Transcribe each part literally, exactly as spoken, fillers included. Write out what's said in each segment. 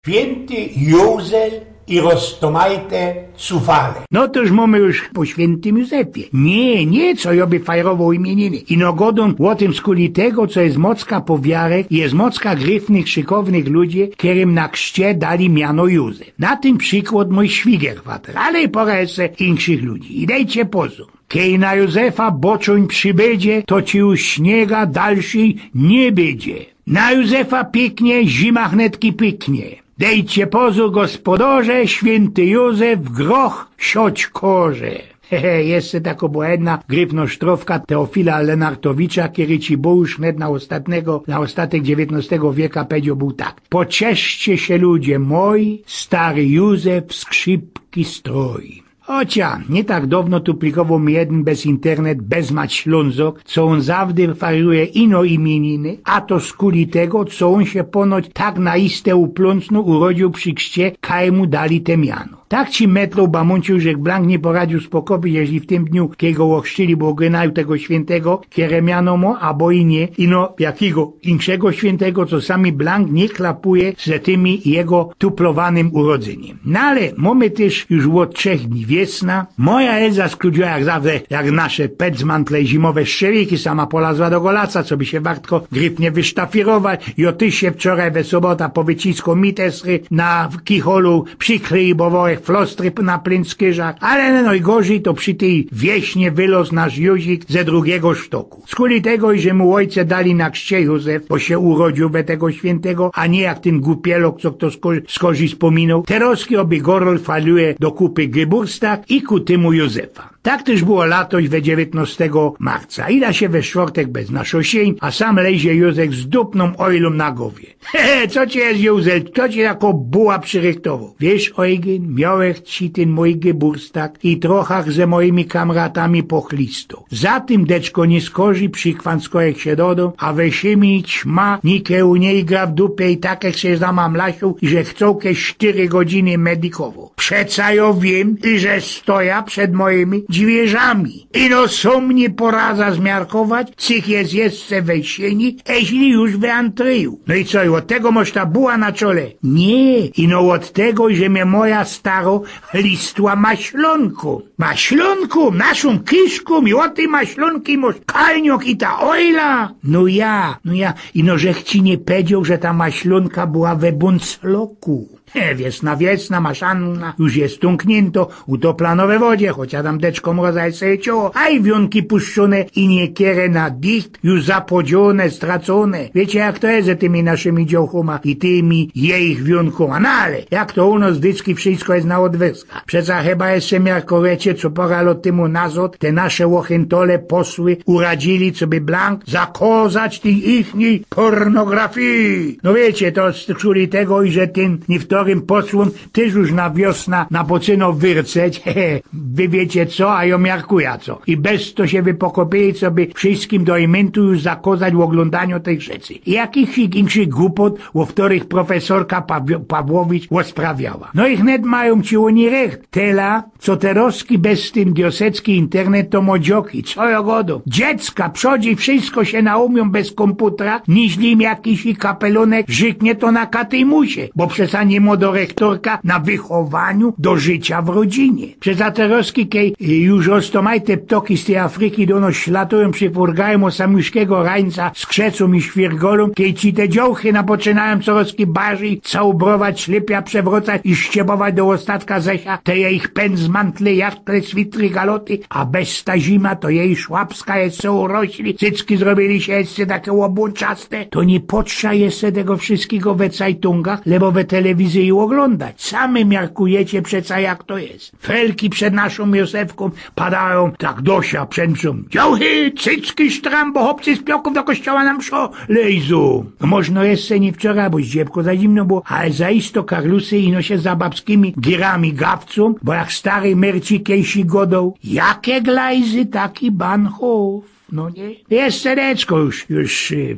Świynty Józel i roztomajte cufale. No to już mōmy już po świyntym Józefie. Niy, niy, co jo by fajrowoł imiyniny. Ino godōm ô tym skuli tego, co je mocka powiarek i je mocka gryfnych, szykownych ludzi, kerym na krzcie dali miano Józef. Na tym przikłod mōj świgerwater, ale i pora jeszcze inkszych ludzi. I dejcie pozōr. Kej na Józefa boczōń przibydzie, to ci już śniega dalszyj niy bydzie. Na Józefa piyknie, zima hnetki pyknie. Dejcie pozōr, gospodarze, świynty Józef, groch sioć korze. Hehe, jeszcze tako była jedna gryfno sztrofka Teofila Lenartowicza, kery ci Bohusz wnet na ôstatnego, na ôstatek dziewiytnostego wieka pedzioł bōł tak: „Pocieszcie sie, ludzie moi, stary Józef skrzipki stroi”. Chocia, niy tak downo tu plikowoł mi jedyn bez internet, bez mać Ślōnzok, co ôn zawdy fajruje ino imiyniny, a to skuli tego, co ôn sie ponoć tak na iste uplōnsnōł, urodziył przi krzcie, kaj mu dali te miano. Tak ci metloł bamōnciōł, że blank niy poradziōł spokopić, jeźli w tym dniu, kej go ôchrzcili, bo go najoł tego świyntego, kere miano mo, abo i niy, ino jakigo inkszego świyntego, co sami blank niy klapuje z tymi jego tuplowanym urodzyniym. No ale mōmy tyż już ôd trzech dni wiosna. Moja Elza skrudziła jak zawsze, jak nasze pedzmantle i zimowe szczewiki, sama polazła do golaca, co by sie wartko gryfnie wysztafirować. I ôtyż sie wczoraj we sobota powyciskło mi te sry na kicholu, przikleibowołech flostry na plyncykerach, ale nojgorzyj to przi tyj wiośnie wylōz nasz Józik ze drugigo sztoku. Skuli tego, iże mu ôjce dali na krzcie Józef, bo sie urodziył we tego świyntego, a niy jak tyn gupielok, co to sko-, skorzij spōminoł. Terozki ôbejgorol faluje do kupy geburstag i ku tymu Józefa. Tak tyż było latoś we dziewiytnostego marca. Ida sie we sztwortek bez naszõ siyń, a sam lezie Józef z dupnōm ôjlōm na gowie. He, he, co ci je, Józel, co ci tako buła przirychtowoł? Wiysz, Ojgyn, miołech ci tyn mōj geburstag i trochach ze mojimi kamratami pochlistoł. Za tym, deczko, niy skorzij, przikwankskojech sie do dōm, a we siyni ćma, nikej niy gra w dupie i takech sie zamamlaszōł, iże chcōłech sztyry godziny medykowoł. Przeca jo wiym, iże stoja przed mojimi dwiyrzami. Ino sōm niy poradza zmiarkować, cych je jeszcze we siyni, eźli już we antryju. No i co, i ôd tego mosz ta buła na czole? Niy, ino ôd tego, iże mie moja staro listła maślōnkōm. Maślōnkōm, naszōm kiszkōm i ôd tyj maślōnki mosz kalniok i ta ôjla? No ja, no ja, ino żech ci niy pedzioł, że ta maślōnka była we bōncloku. He, wiosna, wiosna, maszanna już je stōnkniynto, utoplano we wodzie, chocia tam deczko mroza jeszcze je cioło, a i wiōnki puszczōne i niykere na dicht już zapodziōne, stracōne. Wiycie, jak to je ze tymi naszymi dziołchōma i tymi jejich wiōnkōma. No ale, jak to u nos w Dycki, wszysko je na ôdwyrska. Przeca chyba jeszcze miarkujecie, co pora lot tymu nazod te nasze ôchyntole posły uradzili, co by blank zakozać tyj ichnyj pornografii. No wiycie, to z, czuli tego, iże tym niywtorym posłōm tyż już na wiosna napocyno wyrceć, he, he, wy wiycie co, a jo miarkuja co. I bez to sie wypokopili, co by wszyskim do imyntu już zakozać ôglōndanio tych rzeczy. I jakich inkszych gupot, ô wtorych profesorka Pawio-, Pawłowicz ôsprawiała. No i wnet majōm ci ôni recht, tela, co terozki bez tyn diosecki internet to modzioki, co jo godōm. Dziecka, przodzi wszysko sie naumiōm bez kōmputra, niźli im jakiś kapelōnek rzyknie to na katymusie, bo przeca niy ma do rechtorka na wychowaniu do życia w rodzinie. Przeca terozki, kej, y, już roztomajte ptoki z tyj Afryki do nos ślatujōm, przifurgajōm ô samiuszkigo rańca z krzecōm i świrgolōm, kej ci te dziołchy napoczynajōm corozki bardzij całbrować, ślepia przewrocać i szczebować do ôstatka zesia, te jejich pędzmantle, jachtle, switry, galoty, a bez ta zima to jej szłapska jeszcze urośli, cycki zrobiyli sie jeszcze take ôbłōnczaste, to niy potrza jeszcze tego wszyskigo we cajtungach, lebo we telewizyji ôglōndać. Sami miarkujecie przeca, jak to je. Felki przed naszōm Józefkōm padajōm, tak Dosia przed mszōm: „Dziołchy, cycki sztram, bo chopcy z pioków do kościoła na mszõ lejzōm”. No, możno jeszcze niy wczora, bo ździebko za zimno było, ale zaisto karlusy ino sie za babskimi girami gawcōm, bo jak stary Mercikejsi godoł: „Jake glajzy, taki bahnhof”. No niy? Wiysz, Sereczko, już, już, y,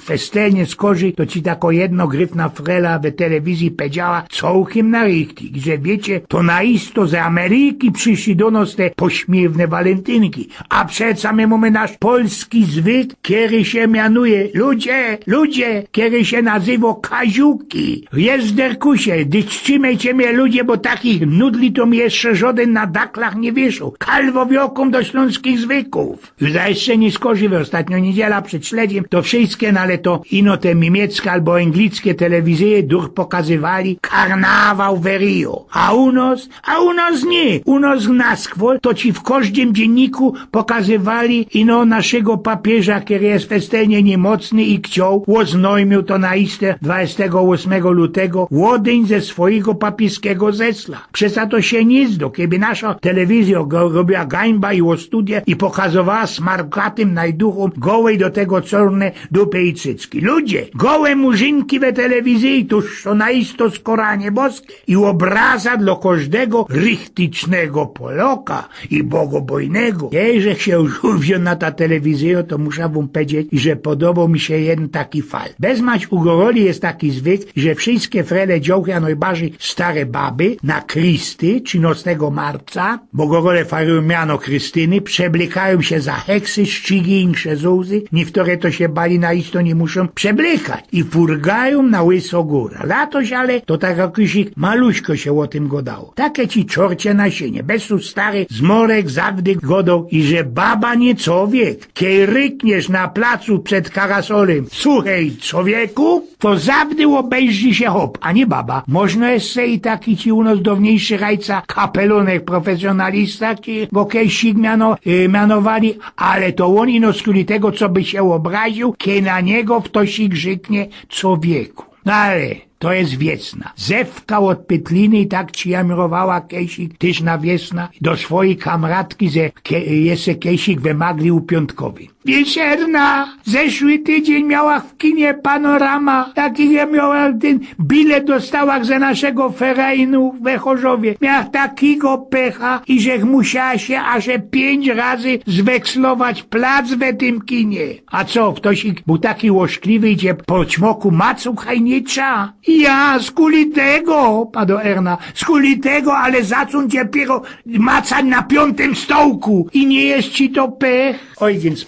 festelnie skorzij, to ci tako jedna gryfna frela we telewizyji pedziała, cołkym na richtig, że wiycie, to na isto z Ameryki prziszli do nos te pośmiywnŏ walentynki. A przeca my mōmy nasz polski zwyk, kery sie mianuje, ludzie, ludzie, kery sie nazywŏ kaziuki. Jezderkusie, dyszczimejcie mie, ludzie, bo takich nudli to mi jeszcze żŏdyn na daklach niy wiyszoł. Kalwŏwiŏkōm do ślōnskich zwykōw. Już jeszcze niy skorzij, we ôstatniŏ niydziela przed śledzym to wszyjske, no ale to ino te miymiecke abo anglickie telewizyje durch pokazywali karnawał we Rio. A u nos? A u nos niy. U nos na skwol to ci w kożdym dziynniku pokazywali ino naszego papiyża, kery je festelnie niymocny i kcioł, ôznojmiōł to na iste dwadzestego ôsmego lutego, ôdyń ze swojego papiyjskigo zesla. Przeca to sie niy zdo, keby nasza telewizyjŏ go-, robiła gańba i ôstudie i pokazowała smarkatym najduchōm gołej do tego corne dupy i cycki. Ludzie, gołe murzynki we telewizyji, toż to na isto skoranie boskie i ôbraza dlŏ kożdego richticznego Poloka i bogobojnego. Jejże sie już uwiōn na ta telewizyjŏ, to musza wōm pedzieć, że podobŏ mi sie jedyn taki fal. Bez mać u gogoli je taki zwyk, że wszyjske frele, dziołchy, a nojbardzij stare baby na Krysty, trzinŏstego marca, bo gogole farujōm miano Krystyny, przeblykajōm sie za heksy, szczigi i insze zułzy, niyktore to sie bali na isto niy muszōm przeblykać i furgajōm na łysŏ gōra. Latoś ale to tak jakoś maluśko sie ô tym godało. Take ci czorcie na siynie. Bez sus stary Zmorek zawdy godoł, iże baba niy cowiek. Kej rykniesz na placu przed karasolym: „Suchej, cowieku”, to zawdy ôbejrzi sie chop, a niy baba. Możno jeszcze i taki ci u nos downiejszy rajca, kapelunek profesjonalista, ci go kejsik miano-, y, mianowali, ale to ôn ino skuli tego, coby sie ôbraziōł, kej na niego ftoś grzyknie: „Cowieku”. No ale to je wiecna zewka ôd pytliny i tak ci jamrowała kejsik tyż na wiesna do swojij kamratki, że ke-, jeszcze kejsik wymagli u piōntkowyj. „Wiysz, Erna, zeszły tydziyń miała w kinie Panorama, taki ja miała, tyn bilet dostała ze naszego ferajnu we Chorzowie. Miała takigo pecha, iżech musiała sie aże piyńć razy zwekslować plac we tym kinie”. „A co, ftoś bōł taki ôszkliwy i cie po ćmoku macoł, hajnicza?” „Ja, skuli tego”, pado Erna, „skuli tego, ale zaczōn dopiyro macać na piōntym stołku. I niy je ci to pech?” Oj, wiync